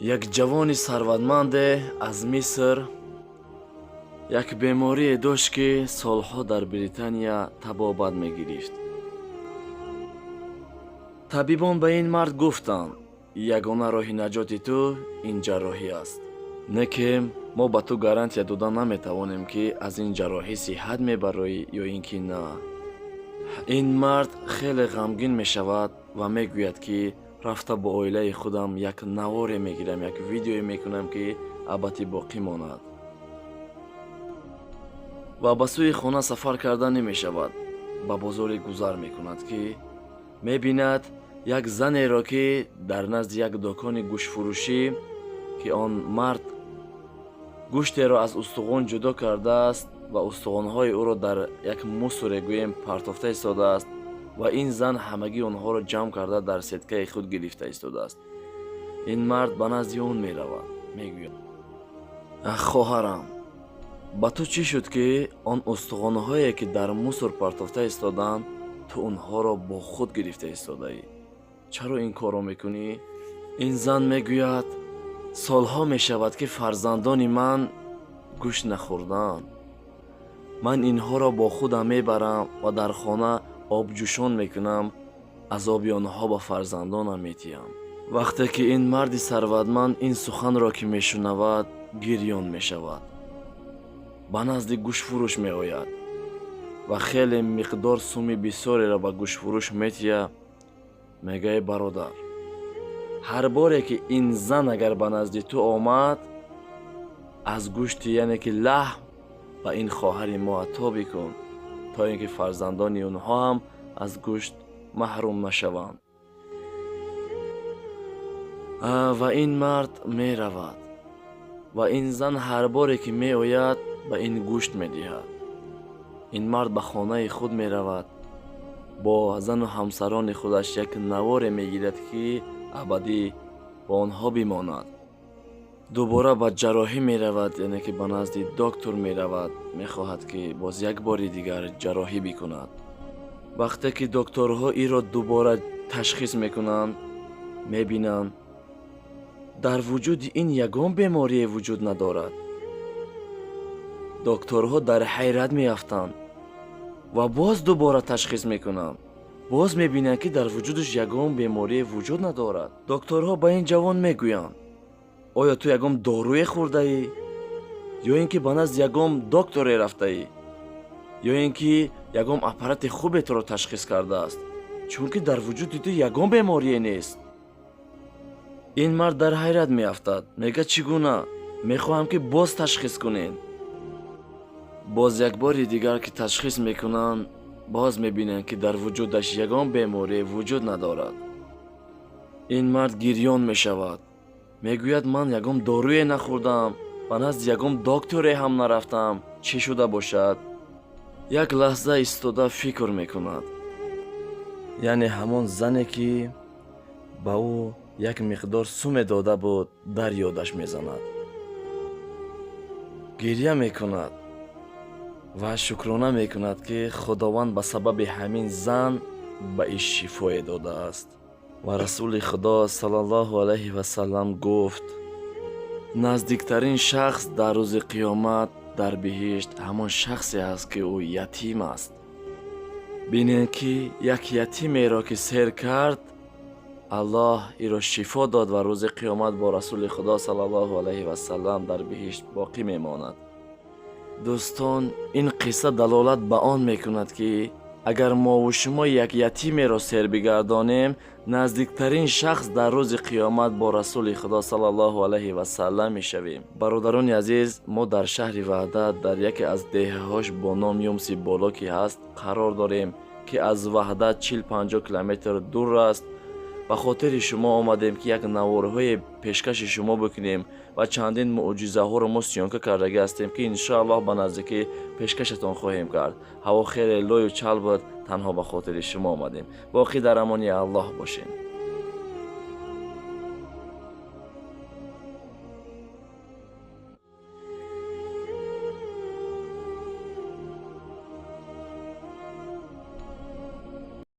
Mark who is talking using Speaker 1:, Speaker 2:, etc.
Speaker 1: Як ҷавони сарватманде аз Миср як беморие дошт, ки солҳо дар Британия табобат мегирифт. Табибон ба ин мард гуфтанд: «Ягона роҳи наҷоти ту ин ҷарроҳӣ аст. Не ки мо ба ту гарантия дода наметавонем, ки аз ин ҷарроҳӣ сиҳат мебароӣ ё ин ки на». Ин мард хеле ғамгин мешавад ва мегӯяд, ки рафта бо оилаи худам як наворе мегирам, як видеое мекунам, ки абадӣ боқӣ монад. Ва ба сӯи хона сафар карда намешавад. Ба бозоре гузар мекунад, ки мебинад як занеро, ки дар назди як дукони гӯштфурӯшӣ, ки он мард гӯштеро аз устухон ҷудо кардааст ва устухонҳои ӯро дар як мусоре, гӯем, партофта истодааст ва ин зан ҳамагӣ онҳоро ҷамъ карда, дар сеткаи худ гирифта истодааст. Ин мард ба назди он меравад, мегӯяд: «Хоҳарам, ба ту чӣ шуд, ки он устухонҳое, ки дар мусор партофта истодаанд, ту онҳоро бо худ гирифта истодаӣ? Чаро ин корро мекунӣ?» Ин зан мегӯяд: «Солҳо мешавад, ки фарзандони ман гӯшт нахӯрдаанд. Ман инҳоро бо худам мебарам ва дар хона обҷӯшон мекунам, аз оби онҳо ба фарзандонам метиҳам». Вақте ки ин марди сарватманд ин суханро ки мешунавад, гирён мешавад, ба назди гӯштфурӯш меояд ва хеле миқдор суми бисёреро ба гӯштфурӯш метиҳад. Мегӯяд: «Бародар, ҳар боре ки ин зан агар ба назди ту омад, аз гӯшти, яъне ки лаҳм, ба ин хоҳари мо ато бикун, то ин ки фарзандони онҳо ҳам аз гӯшт маҳрум нашаванд». Ва ин мард меравад ва ин зан ҳар боре ки меояд, ба ин гӯшт медиҳад. Ин мард ба хонаи худ меравад, бо зану ҳамсарони худаш як наворе мегирад, ки абадӣ бо онҳо бимонад. Дубора ба ҷарроҳӣ меравад, яъне ки ба назди доктор меравад, мехоҳад, ки боз як бори дигар ҷарроҳӣ бикунад. Вақте ки докторҳо инро дубора ташхис мекунанд, мебинанд, дар вуҷуди ин ягон беморие вуҷуд надорад. Докторҳо дар ҳайрат меафтанд ва боз дубора ташхис мекунанд, боз мебинанд, ки дар вуҷудаш ягон беморие вуҷуд надорад. Докторҳо ба ин ҷавон мегӯянд: «Оё ту ягон доруе хӯрдаӣ ё ин ки ба назди ягон докторе рафтаӣ, ё ин ки ягон аппарати хубе туро ташхис кардааст? Чунки дар вуҷуди ту ягон беморие нест». Ин мард дар ҳайрат меафтад, мегӯяд: «Чӣ гуна? Мехоҳам, ки боз ташхис кунед». Боз як бори дигар ки ташхис мекунанд, боз мебинанд, ки дар вуҷудаш ягон беморие вуҷуд надорад. Ин мард гирён мешавад, мегӯяд: «Ман ягон доруе нахӯрдам, ба назди ягон докторе ҳам нарафтам. Чӣ шуда бошад?» Як лаҳза истода фикр мекунад, яъне ҳамон зане, ки ба ӯ як миқдор суме дода буд, дар ёдаш мезанад, гирья мекунад ва шукрона мекунад, ки Худованд ба сабаби ҳамин зан ба иш шифое додааст. Ва Расули Худо саллаллоҳу алайҳи васаллам гуфт: «Наздиктарин шахс дар рӯзи қиёмат дар биҳишт ҳамон шахсе аст, ки ӯ ятим аст». Бинед, ки як ятимеро ки сер кард, Аллоҳ иро шифо дод ва рӯзи қиёмат бо Расули Худо саллаллоҳу алайҳи васаллам дар биҳишт боқӣ мемонад. Дӯстон, ин қисса далолат ба он мекунад, ки агар мову шумо як ятимеро сер бигардонем, наздиктарин шахс дар рӯзи қиёмат бо Расули Худо саллаллоҳу алайҳи васаллам мешавем. Бародарони азиз, мо дар шаҳри Ваҳдат, дар яке аз деҳаҳош бо номи Юмси Боло ки ҳаст, қарор дорем, ки аз Ваҳдат 40-50 километр дур аст. Ба хотири шумо омадем, ки як наворҳое пешкаши шумо бикунем ва чандин мӯъҷизаҳоро мо съёмка кардагӣ ҳастем, ки иншоаллоҳ ба наздикӣ пешкашатон хоҳем кард. Ҳаво хеле лою чал буд, танҳо ба хотири шумо омадем. Боқӣ дар амони Аллоҳ бошем.